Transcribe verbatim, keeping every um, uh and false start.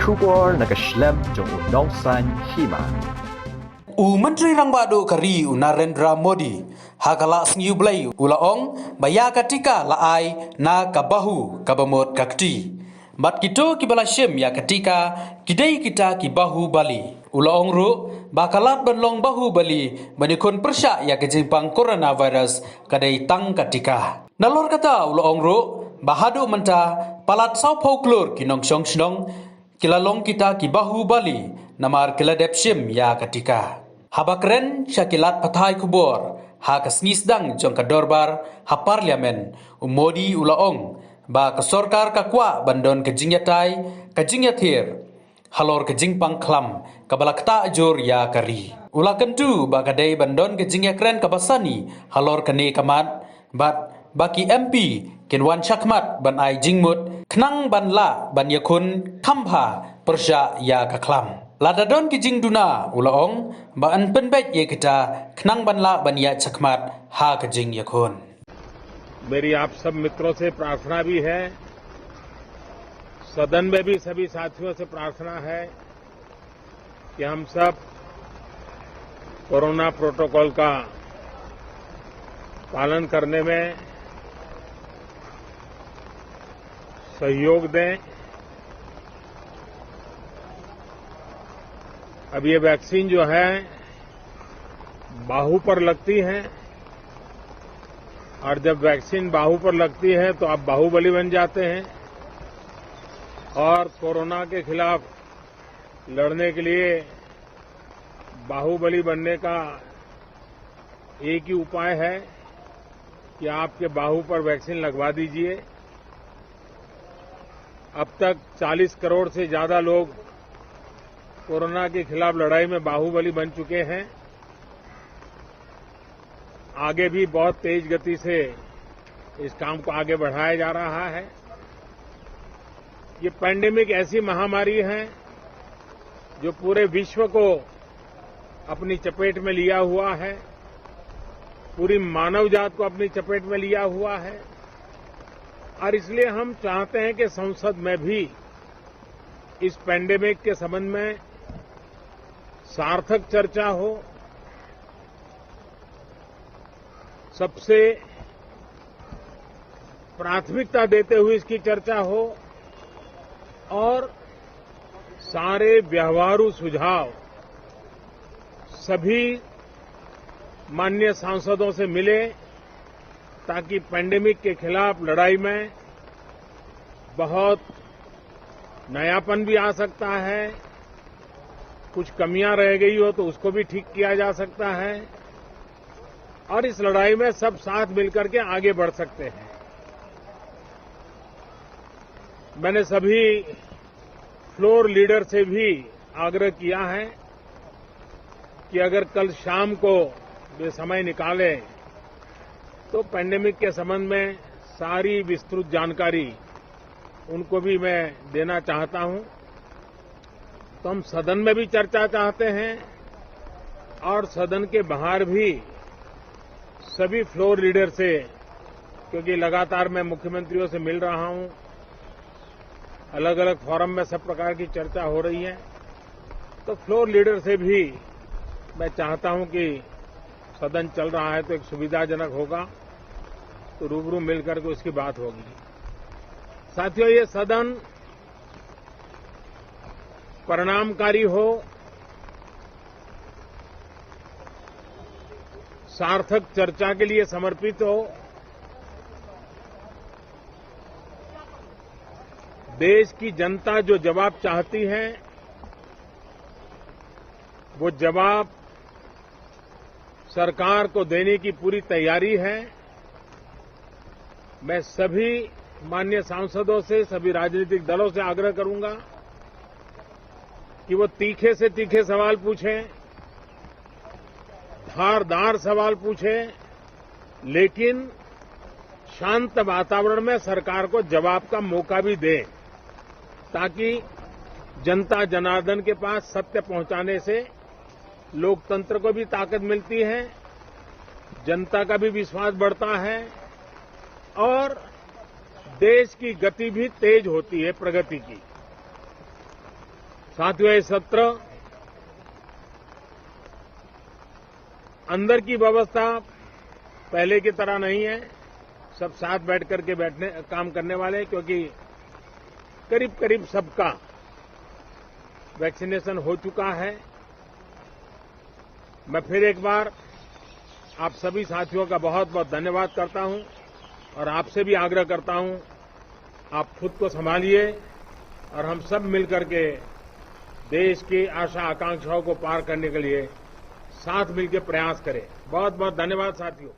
Khubor na ka shlem jong u nongsan hima. U Myntri Rangbah Duh ka ri u Narendra Modi ha ka la sngi u Blei u la ong ba ïa ka tika la ai na ka bahu kaba mut ka kti. Bad kito kiba la shim ïa ka tika ki dei kita ki bahubali. U la ong ruh ba ka lad ban long bahubali ban ïakhun pyrshah ïa ka jingpang coronavirus ka dei tang ka tika. Nalor kata u la ong ruh ba haduh mynta palat sawphew klur ki nongshong shnong ki la long kita ki bahubali namar ki la dep shim ïa ka tika. Haba kren sha ki lad pathai khubor ha ka sngi sdang jong ka dorbar ha Parliament, u Modi u la ong ba ka sorkar ka kwah ban don ka jingïatai, ka jingïathir halor ka jingpang khlam kaba la ktah jur ïa ka ri. U la kyntu ba ka dei ban don ka jingïakren kaba sani halor kane ka mat bad ba ki M P kin wan shakhmat ban ai jingmut khnang ban lah ban ïakhun kham bha pyrshah ïa ka khlam. Lada don ki jingduna u la ong ba yn pynbeit ïa kita khnang ban lah ban ïaid shakhmat ha ka jingïakhun. मेरी आप सब मित्रों से प्रार्थना भी है, सदन में भी सभी साथियों से प्रार्थना है कि हम सब कोरोना प्रोटोकॉल का पालन करने में सहयोग दें। अब ये वैक्सीन जो है, बाहू पर लगती है, और जब वैक्सीन बाहू पर लगती है, तो आप बाहुबली बन जाते हैं। और कोरोना के खिलाफ लड़ने के लिए बाहुबली बनने का एक ही उपाय है कि आपके बाहू पर वैक्सीन लगवा दीजिए। अब तक चालीस करोड़ से ज्यादा लोग कोरोना के खिलाफ लड़ाई में बाहुबली बन चुके हैं। आगे भी बहुत तेज गति से इस काम को आगे बढ़ाया जा रहा है। ये पैंडेमिक ऐसी महामारी है जो पूरे विश्व को अपनी चपेट में लिया हुआ है, पूरी मानव जात को अपनी चपेट में लिया हुआ है। और इसलिए हम चाहते हैं कि संसद में भी इस पैंडेमिक के संबंध में सार्थक चर्चा हो, सबसे प्राथमिकता देते हुए इसकी चर्चा हो और सारे व्यवहारू सुझाव सभी माननीय सांसदों से मिले, ताकि पैंडेमिक के खिलाफ लड़ाई में बहुत नयापन भी आ सकता है, कुछ कमियां रह गई हो तो उसको भी ठीक किया जा सकता है और इस लड़ाई में सब साथ मिलकर के आगे बढ़ सकते हैं। मैंने सभी फ्लोर लीडर से भी आग्रह किया है कि अगर कल शाम को वे समय निकालें तो पैंडेमिक के संबंध में सारी विस्तृत जानकारी उनको भी मैं देना चाहता हूं। तो हम सदन में भी चर्चा चाहते हैं और सदन के बाहर भी सभी फ्लोर लीडर से, क्योंकि लगातार मैं मुख्यमंत्रियों से मिल रहा हूं, अलग-अलग फोरम में सब प्रकार की चर्चा हो रही है, तो फ्लोर लीडर से भी मैं चाहता हूं कि सदन चल रहा है तो एक सुविधाजनक होगा, तो रूबरू मिलकर के उसकी बात होगी। साथियों, ये सदन परिणामकारी हो, सार्थक चर्चा के लिए समर्पित हो, देश की जनता जो जवाब चाहती है, वो जवाब सरकार को देने की पूरी तैयारी है। मैं सभी माननीय सांसदों से, सभी राजनीतिक दलों से आग्रह करूंगा कि वो तीखे से तीखे सवाल पूछें, धारदार सवाल पूछें, लेकिन शांत वातावरण में सरकार को जवाब का मौका भी दें, ताकि जनता जनार्दन के पास सत्य पहुंचाने से लोकतंत्र को भी ताकत मिलती है, जनता का भी विश्वास बढ़ता है और देश की गति भी तेज होती है प्रगति की। साथियों, ये सत्र अंदर की व्यवस्था पहले की तरह नहीं है। सब साथ बैठ करके बैठने, काम करने वाले हैं, क्योंकि करीब करीब सबका वैक्सीनेशन हो चुका है। मैं फिर एक बार आप सभी साथियों का बहुत बहुत धन्यवाद करता हूं और आपसे भी आग्रह करता हूं, आप खुद को संभालिए और हम सब मिलकर के देश की आशा आकांक्षाओं को पार करने के लिए साथ मिलकर प्रयास करें। बहुत बहुत धन्यवाद साथियों।